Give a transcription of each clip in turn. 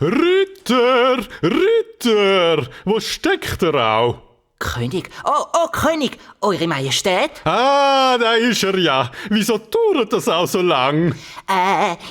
Ritter, Ritter, wo steckt er auch? König? Oh, König, Eure Majestät? Ah, da ist er ja. Wieso dauert das auch so lang?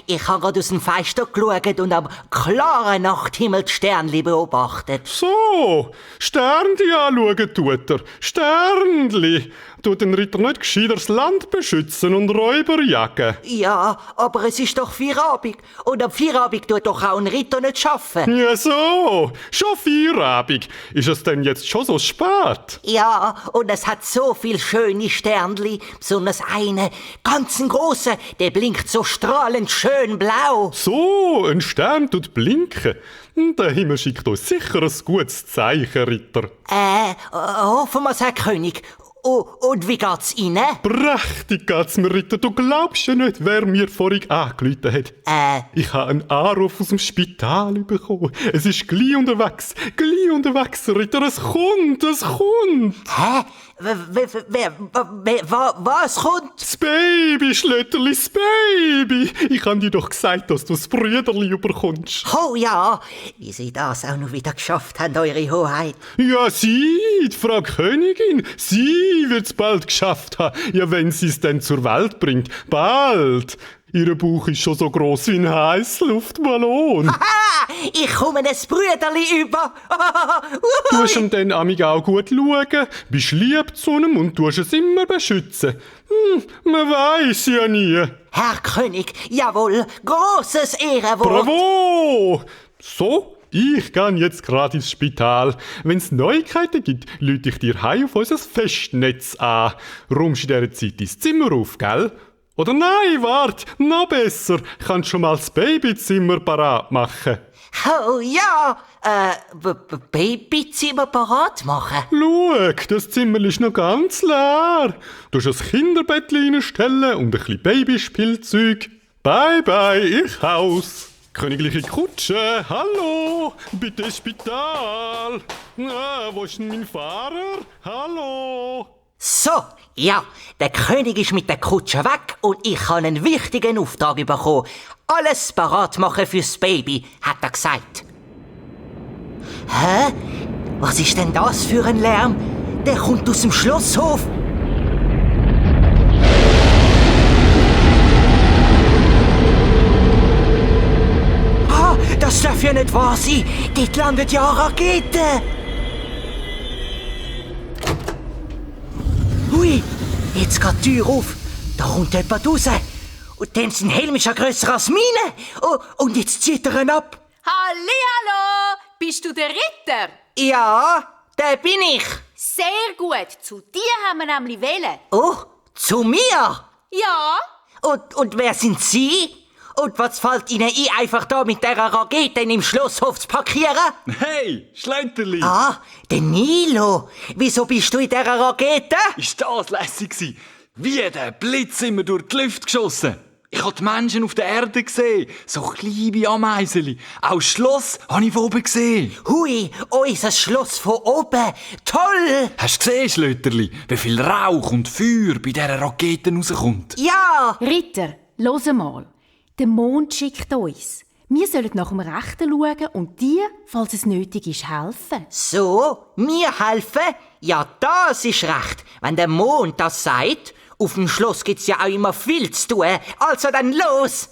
Ich habe gerade aus dem Fenster geschaut und am klaren Nachthimmel die Sternli beobachtet. So, Sternli anschauen tut er. Sternli. Tut den Ritter nicht gescheiter das Land beschützen und Räuber jagen? Ja, aber es ist doch Feierabend. Und am Feierabend tut doch auch ein Ritter nicht arbeiten. Ja so, schon Feierabend. Ist es denn jetzt schon so spät? Ja, und es hat so viel schöne Sternli. Besonders eine, ganz ein grosser, der blinkt so strahlend schön blau. So, ein Stern tut blinken. Der Himmel schickt uns sicher ein gutes Zeichen, Ritter. Hoffen wir's, Herr König. Und wie geht's Ihnen? Prächtig geht's mir, Ritter. Du glaubst ja nicht, wer mir vorhin angerufen hat. Ich habe einen Anruf aus dem Spital bekommen. Es ist gleich unterwegs, Ritter. Es kommt. Hä? Was kommt? Das Baby, Schlötterli, das Baby. Ich habe dir doch gesagt, dass du das Brüderli überkommst. Oh ja, wie Sie das auch noch wieder geschafft haben, Eure Hoheit. Ja, sie, die Frau Königin, sie wird's bald geschafft haben. Ja, wenn sie es denn zur Welt bringt. Bald. Ihr Bauch ist schon so gross wie ein Heißluftballon. Haha, ich komme ein Brüderli über. Du musst ihm dann amig auch gut schauen, bist lieb zu ihm und tust es immer beschützen. Man weiss ja nie. Herr König, jawohl, grosses Ehrenwort. Bravo! So, ich gehe jetzt gerade ins Spital. Wenn es Neuigkeiten gibt, lüte ich dir heim auf unser Festnetz an. Räumst in dieser Zeit dein Zimmer auf, gell? Oder nein, wart, noch besser. Kannst schon mal das Babyzimmer parat machen. Oh ja, Babyzimmer parat machen. Schau, das Zimmer ist noch ganz leer. Du musst ein Kinderbett reinstellen und ein bisschen Babyspielzeug. Bye, bye, ich haus. Königliche Kutsche, hallo, bitte ins Spital. Wo ist denn mein Fahrer? Hallo. So, ja, der König ist mit der Kutsche weg und ich habe einen wichtigen Auftrag bekommen. Alles parat machen fürs Baby, hat er gesagt. Hä? Was ist denn das für ein Lärm? Der kommt aus dem Schlosshof. Ah, das darf ja nicht wahr sein. Dort landet ja eine Rakete. Hui, jetzt geht die Tür auf. Da kommt jemand raus. Und dann sein Helm ist ja grösser als meine. Oh, und jetzt zieht er ihn ab. Hallihallo! Bist du der Ritter? Ja, der bin ich. Sehr gut, zu dir haben wir nämlich wählen. Oh, zu mir? Ja? Und wer sind Sie? Und was fällt Ihnen ein, einfach da mit dieser Rakete im Schlosshof zu parkieren? Hey, Schlönterli! Ah, der Nilo. Wieso bist du in dieser Rakete? Ist das lässig gewesen? Wie der Blitz immer durch die Luft geschossen. Ich habe die Menschen auf der Erde gesehen, so kleine Ameiseli. Auch das Schloss habe ich von oben gesehen. Hui, unser Schloss von oben. Toll! Hast du gesehen, Schlötterli, wie viel Rauch und Feuer bei dieser Rakete rauskommt? Ja! Ritter, los mal. Der Mond schickt uns. Wir sollen nach dem Rechten schauen und dir, falls es nötig ist, helfen. So, mir helfen? Ja, das ist recht. Wenn der Mond das sagt, auf dem Schloss gibt's ja auch immer viel zu tun. Also dann los!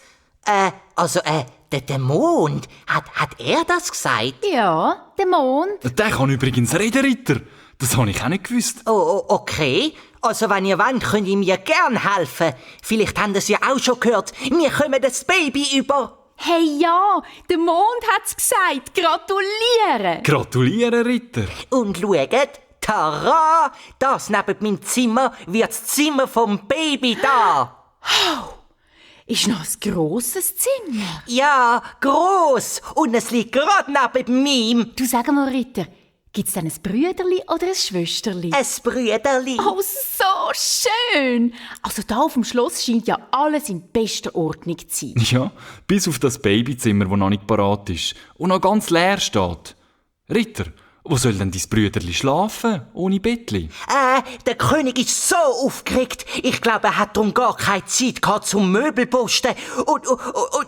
Der Mond, hat er das gesagt? Ja, der Mond. Der kann übrigens reden, Ritter. Das habe ich auch nicht gewusst. Oh, okay. Also wenn ihr wollt, könnt ihr mir gern helfen. Vielleicht habt ihr es ja auch schon gehört. Wir kommen das Baby über. Hey ja, der Mond hat's gesagt. Gratuliere. Gratuliere, Ritter. Und schaut, tara, das neben meinem Zimmer wird das Zimmer vom Baby da. Ist noch ein grosses Zimmer. Ja, gross. Und es liegt gerade neben meinem. Du sag mal, Ritter, gibt's denn ein Brüderli oder ein Schwesterli? Ein Brüderli. Oh, so schön! Also da auf dem Schloss scheint ja alles in bester Ordnung zu sein. Ja, bis auf das Babyzimmer, das noch nicht parat ist und noch ganz leer steht. Ritter, wo soll denn dein Brüderli schlafen, ohne Bettli? Der König ist so aufgeregt. Ich glaube, er hat darum gar keine Zeit gehabt zum Möbelposten. Und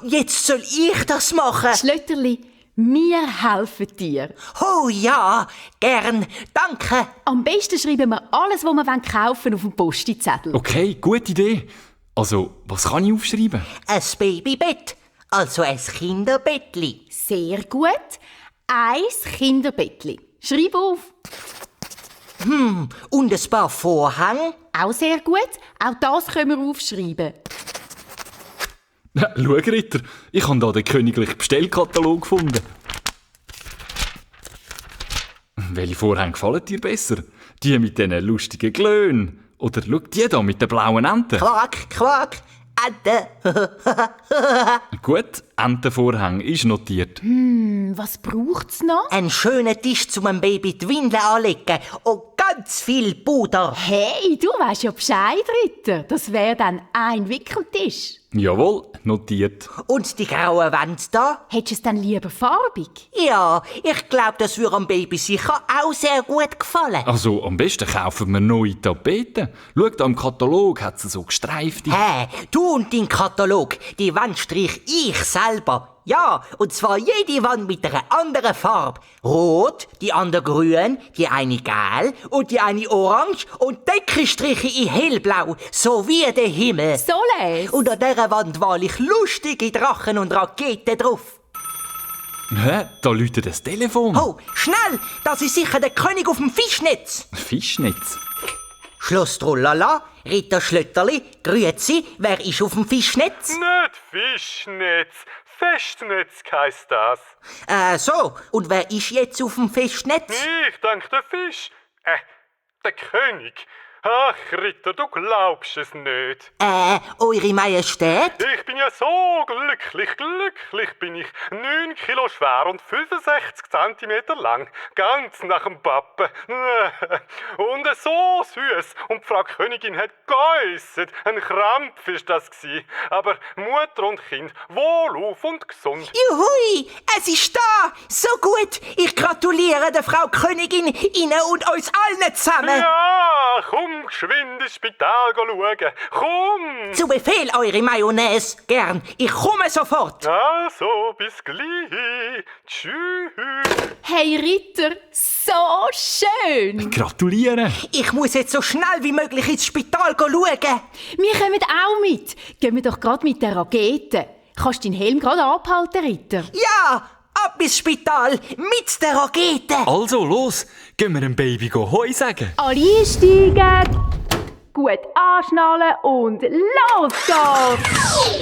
jetzt soll ich das machen. Schlötterli, Wir helfen dir. Oh ja, gern, danke. Am besten schreiben wir alles, was wir kaufen wollen, auf den Postizettel. Okay, gute Idee. Also, was kann ich aufschreiben? Ein Babybett, also ein Kinderbettli. Sehr gut. 1 Kinderbettli. Schreib auf. Und ein paar Vorhänge. Auch sehr gut. Auch das können wir aufschreiben. Schau, Ritter, ich habe da den königlichen Bestellkatalog gefunden. Welche Vorhänge gefallen dir besser? Die mit diesen lustigen Glöhn? Oder schau, die da mit den blauen Enten? Quack, quack, Ente. Gut, Entenvorhang ist notiert. Was braucht's noch? Ein schöner Tisch zum dem Baby die Windeln anlegen und ganz viel Puder. Hey, du weisst ja Bescheid, Ritter. Das wäre dann ein Wickeltisch. Jawohl, notiert. Und die graue Wand da? Hättest du es dann lieber farbig? Ja, ich glaube, das würde am Baby sicher auch sehr gut gefallen. Also, am besten kaufen wir neue Tapeten. Schau, da im Katalog hat sie so gestreifte. Hä, du und dein Katalog, die Wand streich ich selber. Ja, und zwar jede Wand mit einer anderen Farbe. Rot, die andere grün, die eine gelb und die eine orange und Deckenstriche in hellblau, so wie der Himmel. Soll es? Und an dieser Wand mal ich lustige Drachen und Raketen drauf. Hä? Da läutet das Telefon. Oh, schnell, das ist sicher der König auf dem Fischnetz. Fischnetz. Schloss Trullala, Ritter Schlötterli, grüezi, wer ist auf dem Fischnetz? Nicht Fischnetz, Festnetz heisst das. So, und wer ist jetzt auf dem Festnetz? Ich denke, der Fisch. Der König. Ach, Ritter, du glaubst es nicht. Eure Majestät? Ich bin ja so glücklich bin ich. 9 Kilo schwer und 65 Zentimeter lang. Ganz nach dem Pappen. Und so süß. Und Frau Königin hat geäussert. Ein Krampf ist das gsi. Aber Mutter und Kind wohlauf und gesund. Juhui, es ist da! So gut! Ich gratuliere der Frau Königin, Ihnen und uns allen zusammen! Ja, komm geschwind ins Spital schauen. Komm! Zu Befehl, Eure Mayonnaise. Gern, ich komme sofort. Also, bis gleich. Tschüss. Hey Ritter, so schön. Gratulieren. Ich muss jetzt so schnell wie möglich ins Spital schauen. Wir kommen auch mit. Gehen wir doch gerade mit der Rakete. Kannst du deinen Helm gerade abhalten, Ritter? Ja, ab ins Spital mit der Rakete. Also, los, gehen wir dem Baby Hoi sagen. Alle einsteigen, gut anschnallen und los geht's!